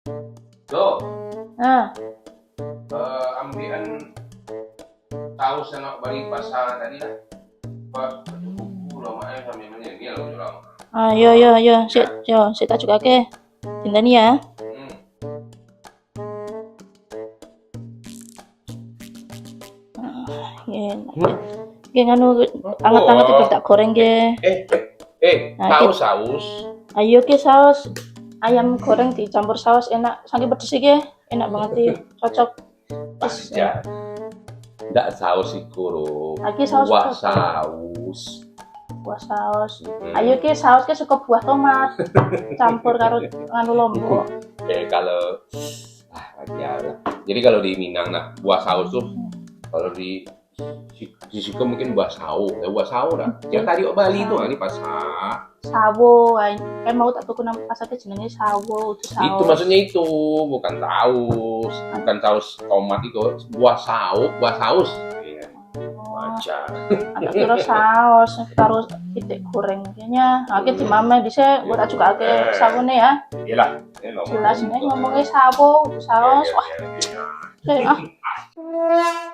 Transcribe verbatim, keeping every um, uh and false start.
Do, Nah, eh, ambikan saus yang nak bali pasa tadi lah. Pas buku lah mak eh sambil manyengil orang. Ah, yo, yo, yo, sik, yo, sik tak juga ke. Cinta ni ya. Hmm. Ye, ye nganu angat-angat itu tak goreng ke. Eh, eh, eh, Nah, saus saus. Ayo ke saus ayam goreng dicampur saus enak, sangat pedes ke, enak banget sih, cocok. Pas aja. Ndak saus iko, Ro. Lagi saus Buah apa? Saus. Buah saus. Hmm. Ayo ke saus ke suka buah tomat campur karo nganu lombok. Eh, kalau ah, lagi lah. Jadi kalau di Minang nah, buah saus tuh kalau di di siko mungkin buah sawo, ya buah sawo dah. Ya tadi wak bali tuh, ah, ini pasa. Sawo, ay. Kan mau tak tahu kenapa pasar ke jenenge sawo, itu saus. Itu maksudnya itu, bukan saus, bukan saus tomat itu, buah sawo, buah saus. Iya, Oh, macam. agak kira saus, taruh pitik goreng kayaknya. Oke, di mama di saya buat juga ke sawo nih ya. Iyalah, ini ngomong. Jelas nih ngomongnya sawo, saus. Wah, Iya, iya, iya. Saya, ah.